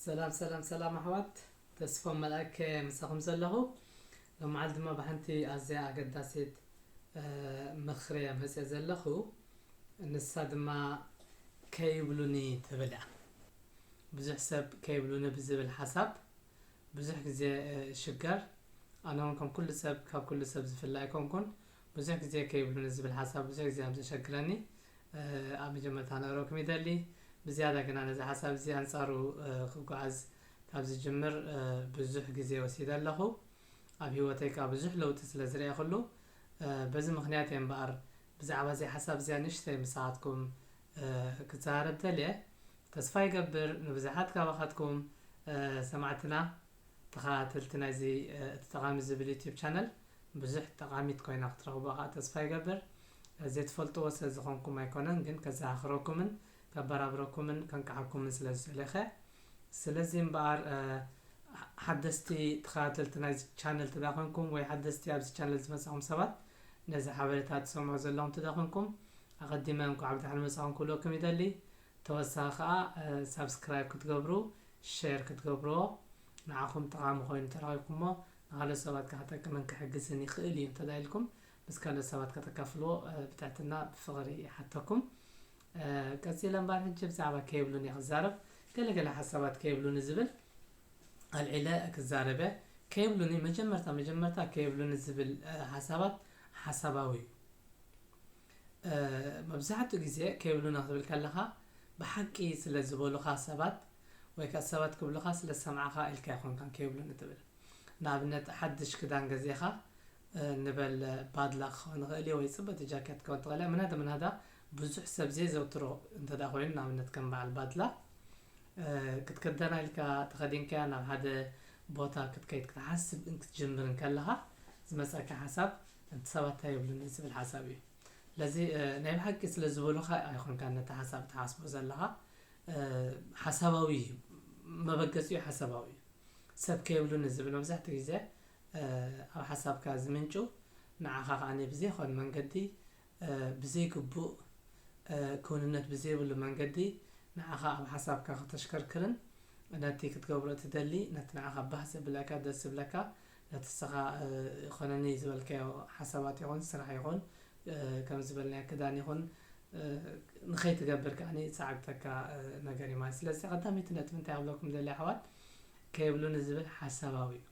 ሰላም ሰላም ሰላም ኣሕዋት፣ ተስፎም መልኣከ ምሳኹም ዘለኹ። ሎማዓል ድማ ብሓንቲ ኣዝያ ኣገዳሲት፣ እ፣ ምኽሪ እየ መፅእ ዘለኹ። ንሳ ድማ ከይብሉኒ ትብል እያ። ብዙሕ ሰብ ከይብሉኒ ብዝብል ሓሳብ ብዙሕ ግዜ፣ እ፣ ይሽገር። ኣነ እውን ከም ኩሉ ሰብ፣ ካብ ኩሉ ሰብ ዝፍለ ኣይኮንኩን። ብዙሕ ግዜ ከይብሉኒ ዝብል ሓሳብ ብዙሕ ግዜ ከም ዘሸግረኒ፣ እ፣ ኣብ መጀመርታ ነረኩም ይደሊ። ብዝያዳ ግና ነዚ ሓሳብ እዚ ኣንጻሩ፣ እ፣ ክጓዓዝ ካብ ዝጅምር፣ እ፣ ብዙሕ ግዜ ወሲደ ኣለኹ። ኣብ ህይወተይ ከኣ ብዙሕ ለውጢ ስለ ዝረኣኹሉ፣ እ፣ በዚ ምኽንያት እየ እምበኣር ብዛዕባ እዚ ሓሳብ እዚኣ ንእሽተይ ምሳኻትኩም፣ እ፣ ክዘራረብ ደልየ። ተስፋ ይገብር ንብዙሓት ካባኻትኩም፣ እ፣ ሰማዕትና፣ ተኸታተልቲ ናይዚ፣ እ፣ እቲ ጠቓሚ ዝብል ዩትዩብ ቻነል ብዙሕ ጠቓሚት ኮይና ክትረኽቡዋ ከኣ ተስፋ ይገብር። እ፣ ዘይትፈልጥዎ ስለ ዝኾንኩም ኣይኮነን፣ ግን ከዘኻኽረኩምን ከበራብረኩምን ከንቅሓኩምን ስለ ዝደለኸ። ስለዚ እምበኣር፣ እ፣ ሓደስቲ ተኸታተልቲ ናይዚ ቻነል እንተ ደኣ ኮንኩም ወይ ሓደስቲ ኣብዚ ቻነል ዝመጻኹም ሰባት ነዚ ሓበሬታ ትሰምዑ ዘለኹም እንተ ደኣ ኮንኩም ኣቐዲመ እንኳዕ ብደሓን መጻኹም ክብለኩም ይደሊ። ተወሳኺ ከኣ፣ እ፣ ሳብስክራይብ ክትገብሩ፣ ሼር ክትገብርዎ፣ ንዓኹም ጠቓሚ ኮይኑ ተረኺብኩሞ ንኻልኦት ሰባት ከኣ ክጠቅምን ክሕግዝን ይኽእል እዩ እንተ ደኣ ኢልኩም ምስ ካልኦት ሰባት ከተካፍልዎ፣ እ፣ ብትሕትና ብፍቕሪ ይሓተኩም። እ፣ ቀጺለ እምበኣር ሕጂ ብዛዕባ ከይብሉኒ እየ ክዛረብ። ገለ ገለ ሓሳባት ከይብሉኒ ዝብል ኣልዒለ ክዛረብ እየ። ከይብሉኒ፣ መጀመርታ መጀመርታ ከይብሉኒ ዝብል፣ እ፣ ሓሳባት ሓሳባዊ እዩ። እ፣ መብዛሕትኡ ግዜ ከይብሉኒ ክትብል ከለኻ ብሓቂ ስለ ዝበሉኻ ሰባት ወይ ከኣ ሰባት ክብሉኻ ስለ ዝሰምዓኻ ኢልካ ኣይኮንካን ከይብሉኒ ትብል። ንኣብነት ሓድሽ ክዳን ገዚእኻ፣ እ፣ ንበል ባድላ ክኸውን ይኽእል እዩ ወይ ጽብቕቲ ጃኬት ክኸውን ትኽእል እያ። ምናዳ ምናዳ ብዙሕ ሰብ ዘየዘውትሮ እንተ ደኣ ኮይኑ ንኣብነት ከም በዓል ባድላ፣ እ፣ ክትክደና ኢልካ ተኸዲንካያ ናብ ሓደ ቦታ ክትከይድ ክትሓስብ ክትጅምር እንከለኻ ዝመጸካ ሓሳብ፣ "እቲ ሰባት እንታይ ይብሉኒ?" ዝብል ሓሳብ እዩ። ስለዚ፣ እ፣ ናይ ብሓቂ ስለ ዝበሉኻ ኣይኮንካን ነቲ ሓሳብ ትሓስቦ ዘለኻ። እ፣ ሓሳባዊ እዩ፣ መበገሲኡ ሓሳባዊ እዩ። ሰብ ከይብሉኒ ዝብል መብዛሕትኡ ግዜ፣ እ፣ ኣብ ሓሳብካ ዝምንጩ ንዓኻ ከኣ ብዘይኮነ መንገዲ፣ እ፣ ብዘይግቡእ፣ እ፣ ክውንነት ብዘይብሉ መንገዲ ንዓኻ ኣብ ሓሳብካ ከተሽከርክርን ነቲ ክትገብሮ እትደሊ፣ ነቲ ንዓኻ ባህ ዘብለካ፣ ደስ ዝብለካ፣ ነቲ ንስኻ፣ እ፣ ይኾነኒ ዝበልካዮ ሓሳባት ይኹን፣ ስራሕ ይኹን፣ እ፣ ከም ዝበልናዮ ክዳን ይኹን፣ እ፣ ንኸይትገብር ከኣ ዝዓግተካ፣ እ፣ ነገር እዩ ማለት። ስለዚ ቀዳመይቲ ነጥቢ እንታይ ክብለኩም ደልየ ኣሕዋት፣ ከይብሉኒ ዝብል ሓሳባዊ እዩ።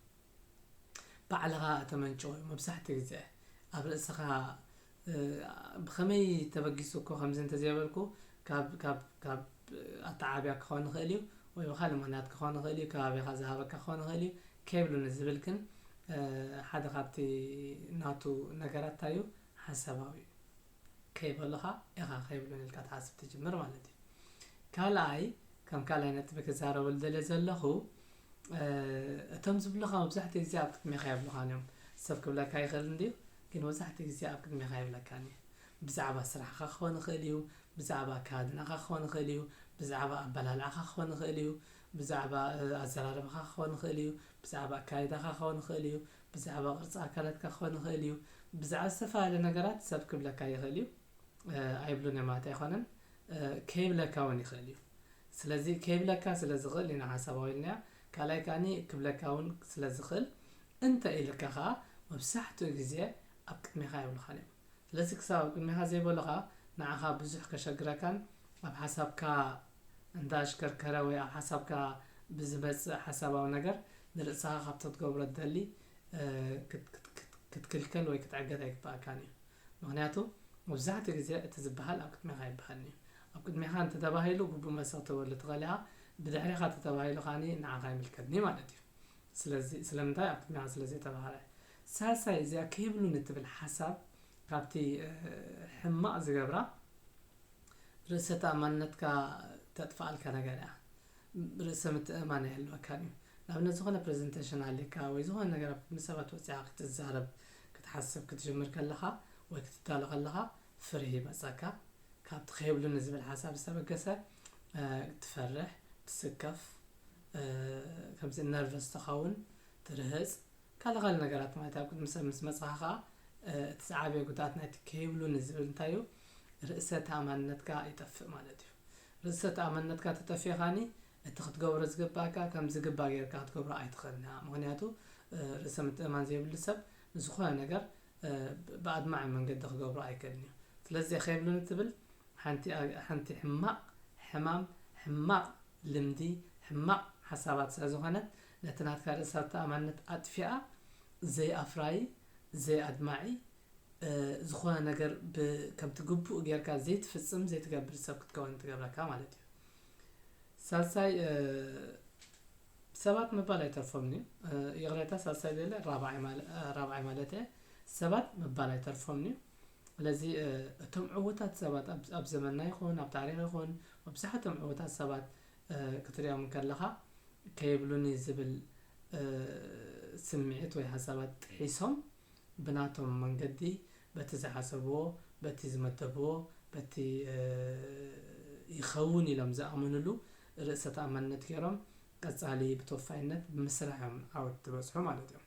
ባዕልኻ እተመንጭዎ እዩ። መብዛሕትኡ ግዜ ኣብ ርእስኻ፣ እ፣ ብኸመይ ተበጊሱ እኮ ከምዚ እንተዘይበልኩ፣ ካብ፣ ካብ፣ ካብ ኣተዓብያ ክኸውን ይኽእል እዩ፣ ወይ ብኻልእ ምኽንያት ክኸውን ይኽእል እዩ፣ ከባቢኻ ዝሃበካ ክኸውን ይኽእል እዩ፣ ከይብሉኒ ዝብል ግን፣ እ፣ ሓደ ካብቲ ናቱ ነገራት እንታይ እዩ? ሓሳባዊ እዩ። ከይበሉኻ ኢኻ ከይብሉኒ ኢልካ ትሓስብ ትጅምር ማለት እዩ። ካልኣይ፣ ከም ካልኣይ ነጥቢ ክዛረበሉ ደልየ ዘለኹ፣ እ፣ እቶም ዝብሉኻ መብዛሕትኡ ግዜ ኣብ ቅድሜኻ የብሉኻን እዮም። ሰብ ክብለካ ይኽእል እንድዩ፣ ግን መብዛሕትኡ ግዜ ኣብ ቅድሜኻ የብለካን እዩ። ብዛዕባ ስራሕኻ ክኸውን ይኽእል እዩ፣ ብዛዕባ ኣከዳድናኻ ክኸውን ይኽእል እዩ፣ ብዛዕባ ኣበላልዓኻ ክኸውን ይኽእል እዩ፣ ብዛዕባ፣ እ፣ ኣዘራርባኻ ክኸውን ይኽእል እዩ፣ ብዛዕባ ኣካይዳኻ ክኸውን ይኽእል እዩ፣ ብዛዕባ ቅርጺ ኣካላትካ ክኸውን ይኽእል እዩ፣ ብዛዕባ ዝተፈላለየ ነገራት ሰብ ክብለካ ይኽእል እዩ። እ፣ ኣይብሉን እዮም ማለት ኣይኮነን። እ፣ ከይብለካ እውን ይኽእል እዩ። ስለዚ ከይብለካ ስለ ዝኽእል ኢና ሓሳባዊ ኢልናዮ። ካልኣይ ከኣኒ ክብለካ እውን ስለ ዝኽእል፣ እንተ ኢልካ ከኣ መብዛሕትኡ ግዜ ኣብ ቅድሜኻ የብሉኻን እዮም። ስለዚ ክሳብ ኣብ ቅድሜኻ ዘይበሉኻ ንዓኻ ብዙሕ ከሸግረካን ኣብ ሓሳብካ እንዳሽከርከረ ወይ ኣብ ሓሳብካ ብዝመጽእ ሓሳባዊ ነገር ንርእስኻ ካብቲ ክትገብሮ ትደሊ፣ እ፣ ክት-፣ ክት-፣ ክት-፣ ክትክልከል ወይ ክትዕገት ኣይግባኣካን እዩ። ምኽንያቱ መብዛሕትኡ ግዜ እቲ ዝበሃል ኣብ ቅድሜኻ ኣይበሃልን እዩ። ኣብ ቅድሜኻ እንተተባሂሉ ግቡእ መልሲ ክትህበሉ ትኽእል ኢኻ። ብድሕሬኻ እንተተባሂሉ ከኣኒ ንዓኻ ኣይምልከትኒ ማለት እዩ። ስለዚ ስለምንታይ ኣብ ቅድሜኻ ስለ ዘይተባህለ። ሳልሳይ እዚኣ ከይብሉኒ እትብል ሓሳብ ካብቲ፣ እ፣ ሕማቕ ዝገብራ ርእሰ ተኣማንነትካ ተጥፍኣልካ ነገር እያ። ርእሰ ምትእምማን ኣይህልወካን እዩ። ንኣብነት ዝኾነ ፕረዘንቴሽን ሃልዩካ ወይ ዝኾነ ነገር ኣብ ቅድሚ ሰባት ወጺኻ ክትዛረብ ክትሓስብ ክትጅምር ከለኻ ወይ ክትዳሎ ከለኻ ፍርሂ ይመጸካ። ካብቲ ከይብሉኒ ዝብል ሓሳብ ዝተበገሰ፣ እ፣ ትፈርሕ፣ ትስከፍ፣ እ፣ ከምዚ ነርቨስ ትኸውን፣ ትርህጽ፣ ካልእ ካልእ ነገራት ማለት ኣብ ቅድሚ ሰብ ምስ መጻኻ ኸኣ፣ እ፣ እቲ ዝዓበየ ጉድኣት ናይቲ ከይብሉኒ ዝብል እንታይ እዩ? ርእሰ ተኣማንነትካ ይጠፍእ ማለት እዩ። ርእሰ ተኣማንነትካ ተጠፊኡ ኸኣኒ እቲ ክትገብሮ ዝግባእካ ከም ዝግባእ ጌርካ ክትገብሮ ኣይትኽእልን ኢኻ። ምኽንያቱ ርእሰ ምትእምማን ዘይብሉ ሰብ ንዝኾነ ነገር ብኣድማዒ መንገዲ ክገብሮ ኣይክእልን እዩ። ስለዚ ከይብሉኒ ትብል ሓንቲ ሕማቕ ሕማም፣ ሕማቕ ልምዲ፣ ሕማቕ ሓሳባት ስለ ዝኾነት ነቲ ናትካ ርእሰ ተኣማንነት ኣጥፊኣ ዘይኣፍራዪ፣ ዘይኣድማዒ፣ ዝኾነ ነገር ከምቲ ግቡእ ጌርካ ዘይትፍጽም ዘይትገብር ሰብ ክትከውን ትገብረካ ማለት እዩ። ሳልሳይ ሰባት ምባል ኣይተርፎምን እዩ። ይቕሬታ፣ ሳልሳይ ዘለ ራብዓይ ማለት እየ። ሰባት ምባል ኣይተርፎምን እዩ። ስለዚ እቶም ዕዉታት ሰባት ኣብ ዘመንና ይኹን ኣብ ታሪኽ ይኹን መብዛሕትኦም ዕዉታት ሰባት ክትሪኦም ከለኻ ከይብሉኒ ዝብል ስምዒት ወይ ሓሳባት ጥሒሶም ብናቶም መንገዲ በቲ ዝሓሰብዎ፣ በቲ ዝመደብዎ፣ በቲ ይኸውን ኢሎም ዝኣመንሉ ርእሰ ተኣማንነት ገይሮም ቀጻሊ ብተወፋይነት ብምስራሕ እዮም ዓወት ዝበጽሑ ማለት እዮም።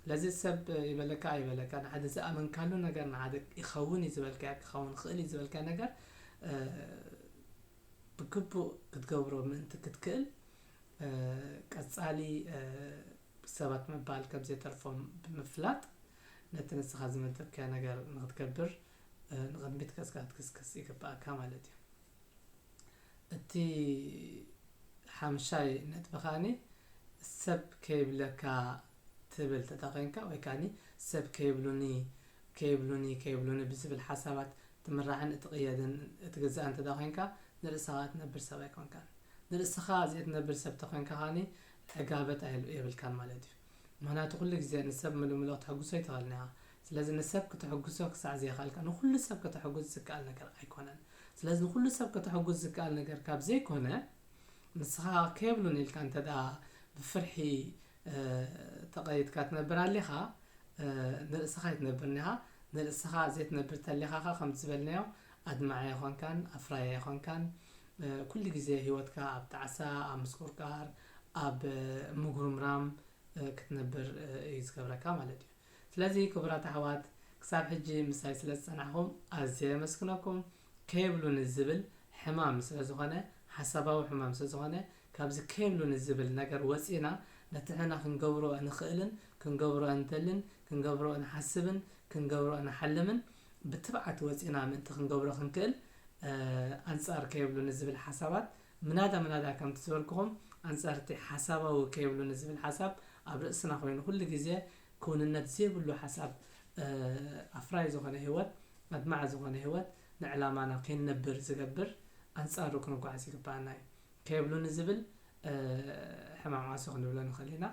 ስለዚ ሰብ ይበለካ ኣይበለካ ንሓደ ዝኣመንካሉ ነገር ንሓደ ይኸውን እዩ ዝበልካዮ ክኸውን ይኽእል እዩ ዝበልካዮ ነገር ብግቡእ ክትገብሮ ምእንቲ ክትክእል ቀጻሊ ሰባት ምባል ከም ዘይተርፎም ብምፍላጥ ነቲ ንስኻ ዝመደብካዮ ነገር ንክትገብር ንቕድሚት ገጽካ ክትግስግስ ይግባእካ ማለት እዩ። እቲ ሓምሻይ ነጥቢ ከኣኒ ሰብ ከይብለካ ትብል ተተኾይንካ ወይ ከኣኒ ሰብ ከይብሉኒ ከይብሉኒ ከይብሉኒ ብዝብል ሓሳባት ትምራሕን እትቕየድን እትግዛእን ተተኾይንካ ንርእስኻ እትነብር ሰብ ኣይኮንካን። ንርእስኻ ዘይትነብር ሰብ ተኾይንካ ከኣኒ ዕጋበት የብልካን ማለት እዩ። ምኽንያቱ ኩሉ ግዜ ንሰብ ምሉእ ምሉእ ክተሐጉሶ ኣይትኽእልን ኢኻ። ስለዚ ንሰብ ክተሐጉሶ ክሳዕ ዘይኸኣልካ ንኹሉ ሰብ ከተሐጉስ ዝከኣል ነገር ኣይኮነን። ስለዚ ንኹሉ ሰብ ከተሐጉስ ዝከኣል ነገር ካብ ዘይኮነ ንስኻ ከየብሉኒ ኢልካ እንተ ደኣ ብፍርሒ ተቐይድካ ትነብር ኣሊኻ ንርእስኻ ኣይትነብርን ኢኻ። ንርእስኻ ዘይትነብር ተሊኻ ኸኣ ከምቲ ዝበልናዮ ኣድማዒ ኣይኾንካን ኣፍራዪ ኣይኾንካን። ኩሉ ግዜ ህይወትካ ኣብ ጣዕሳ ኣብ ምስቁርቃር ኣብ ምጉርምራም ክትነብር እዩ ዝገብረካ ማለት እዩ። ስለዚ ክቡራት ኣሕዋት ክሳብ ሕጂ ምሳይ ስለ ዝጸናሕኹም ኣዝየ የመስግነኩም። ከየብሉኒ ዝብል ሕማም ስለ ዝኾነ ሓሳባዊ ሕማም ስለ ዝኾነ ካብዚ ከየብሉኒ ዝብል ነገር ወጺና ነቲ ሕና ክንገብሮ እንኽእልን ክንገብሮ እንደልን ክንገብሮ እንሓስብን ክንገብሮ እንሓልምን ብትብዓት ወጺና ምእንቲ ክንገብሮ ክንክእል ኣንጻር ከየብሉኒ ዝብል ሓሳባት ምናዳ ምናዳ ከምቲ ዝበልኩኹም ኣንጻር እቲ ሓሳባዊ ከየብሉኒ ዝብል ሓሳብ ኣብ ርእስና ኮይኑ ኩሉ ግዜ ክውንነት ዘይብሉ ሓሳብ ኣፍራይ ዝኾነ ህይወት ኣድማዒ ዝኾነ ህይወት ንዕላማና ከይንነብር ዝገብር ኣንጻሩ ክንጓዓዝ ይግባኣና እዩ። ከየብሉኒ ዝብል ሕማም ዓሶ ክንብሎ ንኽእል ኢና።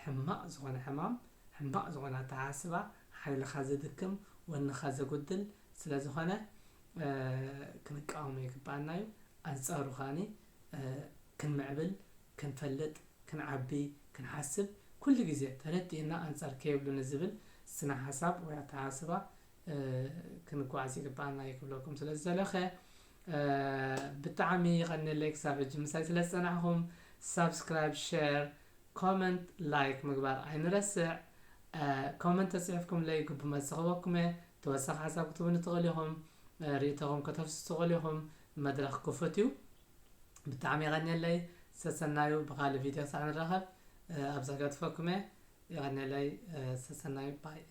ሕማቕ ዝኾነ ሕማም ሕማቕ ዝኾነ ኣተሓሳስባ ሓይልኻ ዘድክም ወንኻ ዘጉድል ስለ ዝኾነ ክንቃወሞ ይግባኣና እዩ። ኣንጻሩ ከኣኒ ክንምዕብል ክንፈልጥ ክንዓቢ ክንሓስብ ኩሉ ግዜ ተረዲእና ኣንጻር ከየብሉኒ ዝብል ስነ ሓሳብ ወይ ኣተሓሳስባ ክንጓዓዝ ይግባኣና እዩ ክብለኩም ስለ ዝደለኸ ብጣዕሚ ይቐንየለይ ክሳብ ሕጂ ምሳይ ስለ ዝጸናሕኹም ሳብስክራይብ ሸር ኮመንት ላይክ ምግባር ኣይንረስዕ። ኮመንት ተጽሒፍኩምለይ ግቡ መልሲ ክህበኩም እየ። ተወሳኺ ሓሳብ ክትብሉ ትኽእሉ ኢኹም። ርእይቶኹም ከተፍስሱ ትኽእሉ ኢኹም። መድረኽ ክፉት እዩ። ብጣዕሚ የቐንየለይ። ሰሰናዩ ብኻልእ ቪድዮ ክሳዕ ንራኸብ ኣብዛ ገድፈኩም እየ። የቐንየለይ። ሰሰናዩ ባይ።